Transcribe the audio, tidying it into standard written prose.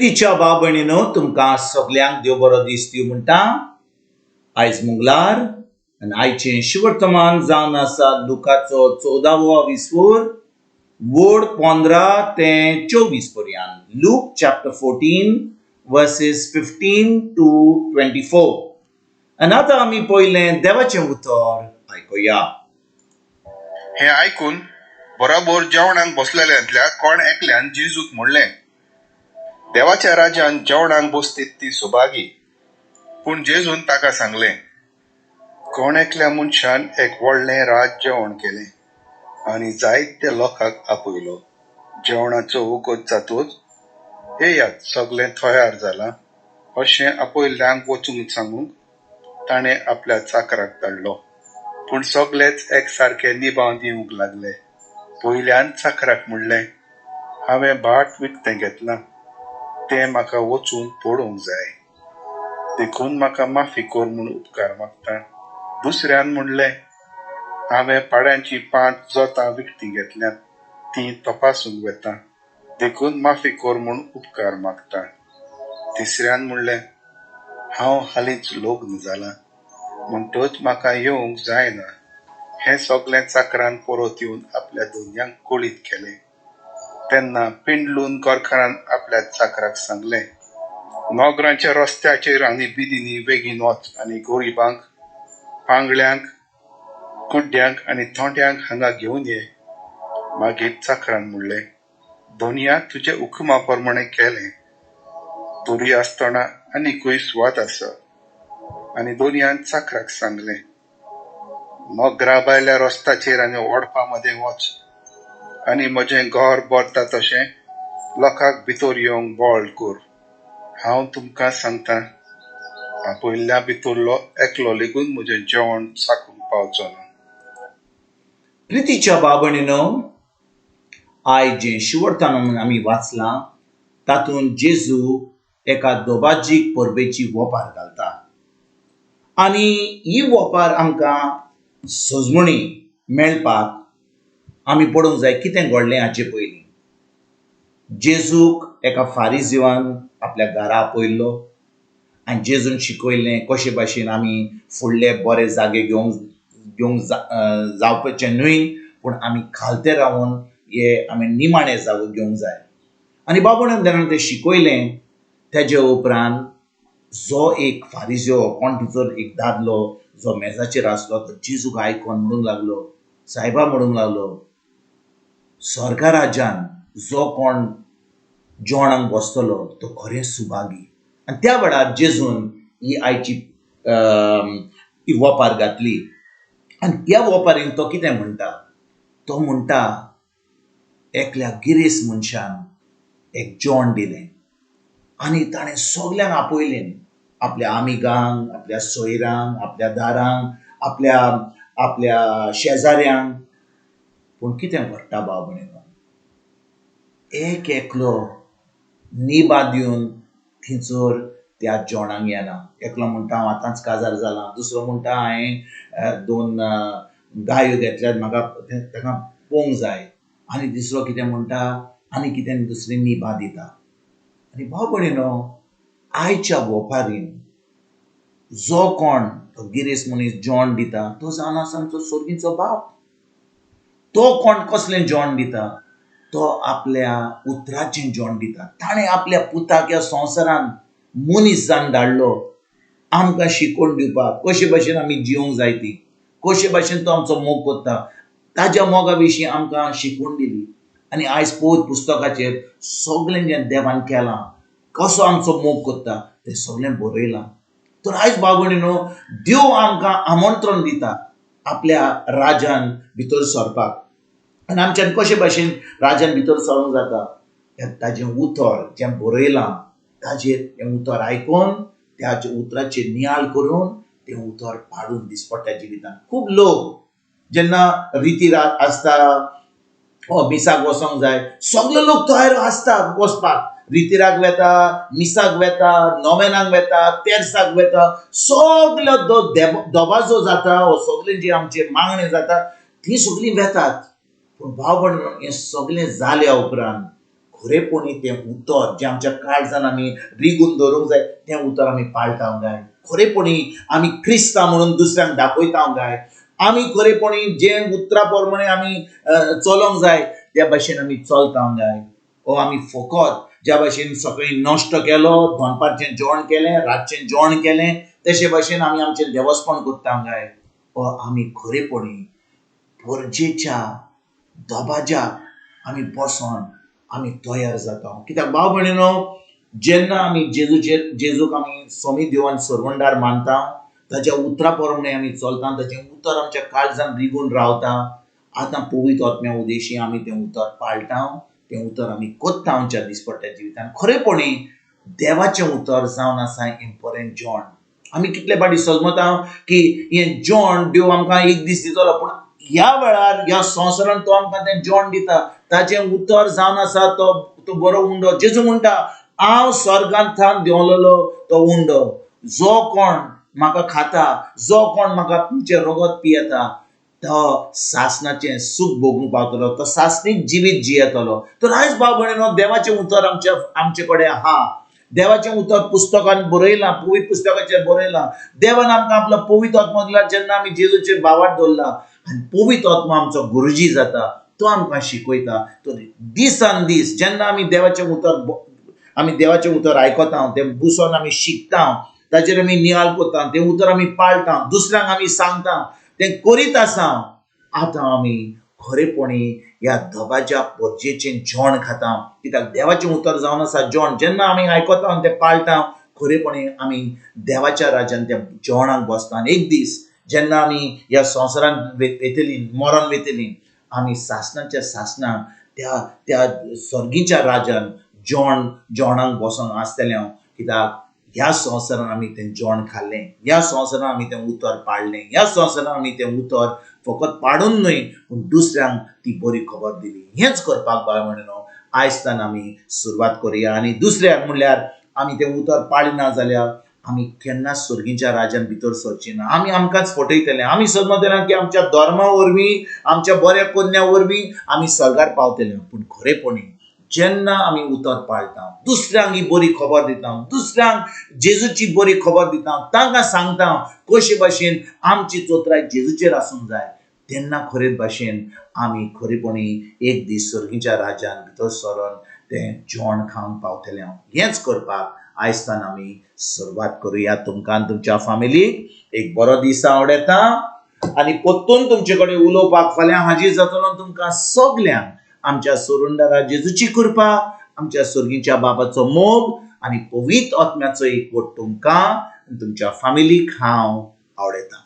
तिच्या भाव भयणीनो, तुमकां सगल्यांक देव बरो दीस दिवं म्हणटा. आयज मंगळार आनी आयचें शिवर्तमान जावन आसा लुकाचो 14वो विस्वूर, वड 15 ते 24 पर्यंत. Luke chapter 14 verses 15 to 24. आनी आतां आमी पयलें देवाचें उतर आयकुया. हें आयकून बरोबर जेवणाक बसलेल्यांतल्या कोण एकल्यान जेजूक म्हणलें, देवाच्या राज्यान जेवणाक बसतीत ती सुभागी. पूण जेजून ताका सांगलें, कोण एकल्या मनशान एक व्हडलें राज जेवण केलें आनी जायते लोकांक आपयलो. जेवणाचो वगत जातूच, येयात, सगळें तयार जालां अशें आपयल्ल्यांक वचूंक सांगूंक ताणें आपल्या चाकराक धाडलो. पूण सगळेच एकसारके निभाव दिवंक लागले. पयल्यान चाकराक म्हणलें, हांवें भाट विकतें घेतलां, तें म्हाका वचून पळोवंक जाय, देखून म्हाका माफी कर म्हूण उपकार मागता. दुसऱ्यान म्हणलें, हांवें पाड्यांचीं पांच जोतां विकतीं घेतल्यांत, तीं तपासूंक वेता, देखून माफी कर म्हूण उपकार मागता. तिसऱ्यान म्हणलें, हांव हालींच लग्न जालां, म्हणटच म्हाका येवंक जायना. हें सगळें चाकरान परत येवन आपल्या धनयांक कळीत केलें. तेन्ना पिंडलून घरकारान आपल्या चाकराक सांगलें, नगरांच्या रस्त्याचेर आनी बिदींनी बेगीन वच आनी गरिबांक, पांगळ्यांक, कुड्ड्यांक आनी थोंट्यांक हांगा घेवन ये. मागीर चाकरान म्हणलें, धनया, तुज्या हुकुमा प्रमाणें केलें, तरी आसतना आनीकूय सुवात आसा. आनी धनयान चाकराक सांगलें, नगरा भायल्या रस्त्याचेर आनी ओडपा मदें वच आनी म्हजें घर भरता तशें लोकांक भितर येवंक बळ कर. हांव तुमकां सांगता, आपयल्ल्या भितरलो एकलो लेगून म्हजें जेवण चाखूंक पावचो ना. प्रितीच्या भाव भयणीनो, आयज जें शिवर्तमान आमी वाचलां तातूंत जेजू एका दोबाजीक परबेची वोपार घालता आनी ही वोपार आमकां सजमणी मेळपाक आमी पळोवंक जाय कितें घडलें हाचे पयलीं. जेजूक एका फारिजिवान आपल्या घरा आपयल्लो आनी जेजून शिकयल्लें कशे भाशेन आमी फुडले बरे जागे घेवंक घेवंक जावपाचें न्हय, पूण आमी खालते रावन हे आमी निमाणे जागो घेवंक जाय. आनी बाबून जेन्ना तें शिकयलें, तेजे उपरांत जो एक फारिज्यो कोण टिचर एक दादलो जो मेजाचेर आसलो, तो जेजूक आयकोन म्हणूंक लागलो, सायबा, म्हणूंक लागलो, स्वर्गा राज्यान जो कोण जेवणाक बसतलो तो खरें सुभागी. आनी त्या वेळार जेजून ही आयची ही वोपार घातली. आनी त्या वोपारीन तो कितें म्हणटा? तो म्हणटा, एकल्या गिरेस्त मनशान एक जेवण दिलें आनी ताणें सगल्यांक आपयलें, आपल्या आमिगांक, आपल्या सोयऱ्यांक, आपल्या दारांक, आपल्या आपल्या शेजाऱ्यांक. पूण कितें घडटा भाव भयणीनो? एक एकलो निभा दिवन थंयसर त्या जेवणाक येना. एकलो म्हणटा, हांव आतांच काजार जालां. दुसरो म्हणटा, हांवें दोन गायो घेतल्यात, म्हाका ताका पळोवंक जाय. आनी तिसरो कितें म्हणटा, आनी कितें दुसरी निभा दिता. आनी भाव भयणीनो, आयच्या वोपारीन जो कोण तो गिरेस्त मनीस जेवण दिता तो जावन आसा आमचो सोर्गीचो बाप. तो कोण कसलें जेवण दिता? तो आपल्या उतराचें जेवण दिता. ताणें आपल्या पुताक ह्या संवसारान मनीस जावन धाडलो आमकां शिकोवन दिवपाक कशे भाशेन आमी जिवंक जाय ती, कशे भाशेन तो आमचो मोग करता, ताज्या मोगा विशीं आमकां शिकवण दिली. आनी आयज पवित्र पुस्तकाचेर सगळें जें देवान केलां, कसो आमचो मोग करता तें सगळें बरयलां. तर आयज भाव भयणीनो, देव आमकां आमंत्रण दिता आपल्या राजान भितर सरपाक. आनी आमच्यान कशे भाशेन राजान भितर सरूंक जाता? ताजें उतर जें बरयलां ताजेर, हें उतर आयकून, त्याच्या उतराचेर नियाळ करून, तें उतर पाडून दिसपट्ट्या जिवितान. खूब लोक जेन्ना रिती आसता, मिसाक वचोंक जाय, सगळे लोक तयार आसता वचपाक. रितिराक वेता, मिसाक वेता, नोवेनाक वेता, तेर्साक वेता, सगलो दबाजो जाता वो सगळे जे आमचे मागणे जाता ती सगळीं वेतात. पूण भाव भयण, हें सगळें जाल्या उपरांत खरेपणी तें उतर जें आमच्या काळजान आमी रिगून दवरूंक जाय तें उतर आमी पाळटा काय? खरेपणी आमी क्रिस्तांव म्हणून दुसऱ्यांक दाखयता काय? आमी खरेपणी जें उतरा प्रमाणे आमी चलोंक जाय त्या भाशेन आमी चलता काय? ओ आमी फकत ज्या भाशेन सकाळीं नश्ट केलो, दनपारचें जेवण केलें, रातचें जेवण केलें, तशे भाशेन आमी आमचें देवस्पण करता काय? ओ आमी खरेपणी परजेच्या दबाज्याक आमी बसोन आमी तयार जाता. कित्याक भाव भयणीनो, जेन्ना आमी जेजूचेर, जेजूक आमी स्वामी देवान सरवंडार मानता, ताच्या उतरा प्रमाणे आमी चलता, ताचें उतर आमच्या काळजान रिगून रावता, आतां पवित्र आत्म्या उदेशी आमी तें उतर पाळटा, तें उतर आमी कोत्ता आमच्या दिसपट्ट्या जिवितान. खरेपणी देवाचें उतर जावन आसा इम्पोर्टंट जेवण. आमी कितले फावटी सजमता की हें जेवण देव आमकां एक दीस दितलो, पूण ह्या वेळार ह्या संवसारान तो आमकां तें जेवण दिता. ताचें उतर जावन आसा तो तो बरो उंडो. जेजू म्हणटा, हांव स्वर्गांत थावन देंवलेलो तो उंडो, जो कोण म्हाका खाता, जो कोण म्हाका तुमचें रगत पियेता तो सासणाचें सूख भोगूंक पावतलो, तो सासणीक जिवीत जियेतलो. तर आयज भाव भयणीनो, देवाचें उतर आमच्या आमचे कडेन आहा. देवाचें उतर पुस्तकान बरयलां, पवित्र पुस्तकाचेर बरयलां. देवान आमकां आपलो पवित्र आत्मो दिला जेन्ना आमी जेजूचेर भावार्थ दवरला, आनी पवित्र आत्मो आमचो गुरुजी जाता, तो आमकां शिकयता. तर दिसान दीस जेन्ना आमी देवाचें उतर आमी देवाचें उतर आयकता, तें बसोन आमी शिकता, ताचेर आमी नियाळ करता, तें उतर आमी पाळटा, दुसऱ्यांक आमी सांगता, तें करीत आसा, आतां आमी खरेपणी ह्या दबाज्या परजेचें जेवण खाता. कित्याक देवाचें उतर जावन आसा जेवण. जेन्ना आमी आयकता आनी तें पाळटा, खरेपणी आमी देवाच्या राज्यान त्या जेवणाक बसता. आनी एक दीस जेन्ना आमी ह्या संवसारांत वेतलीं, मरण वेतलीं, आमी सासणाच्या सासणां त्या त्या सर्गीच्या राज्यान जेवण जेवणाक बसोन आसतलें हांव. कित्याक ह्या संवसारान आमी तें जेवण खाल्लें, ह्या संवसारान आमी तें उतर पाळ्ळें, ह्या संवसारान आमी तें उतर फकत पाडून न्हय पूण दुसऱ्यांक ती बरी खबर दिली. हेंच करपाक भाव भयणीनो आयज आमी सुरवात करुया. आनी दुसऱ्याक म्हणल्यार आमी तें उतर पाळिना जाल्यार आमी केन्नाच सर्गीच्या राज्यान भितर सरची ना. आमी आमकांच फटयतले. आमी समजतले की आमच्या धर्मा वरवीं, आमच्या बऱ्या कोन्या वरवीं आमी सर्गार पावतले. पूण खरेपणी जेन्ना आमी उतर पाळटा, दुसऱ्यांक ही बरी खबर दिता, दुसऱ्यांक जेजूची बरी खबर दिता, तांकां सांगता कशे भाशेन आमची चोत्राय जेजूचेर आसूंक जाय, तेन्ना खरे भाशेन आमी खरेपणी एक दीस सर्गीच्या राज्यान भितर सरोन तें जेवण खावंक पावतले. हांव हेंच करपाक आयज आमी सुरवात करुया. तुमकां आनी तुमच्या फामिलीक एक बरो दीस आवडटा आनी परतून तुमचे कडेन उलोवपाक फाल्यां हाजीर जातलो. तुमकां सगल्यांक आमच्या सोरुंडारा जेजूची कृपा, आमच्या सर्गीच्या बाबाचो मोग आनी पवित्र आत्म्याचो एकवट तुमकां आनी तुमच्या फामिलीक हांव आवडटा.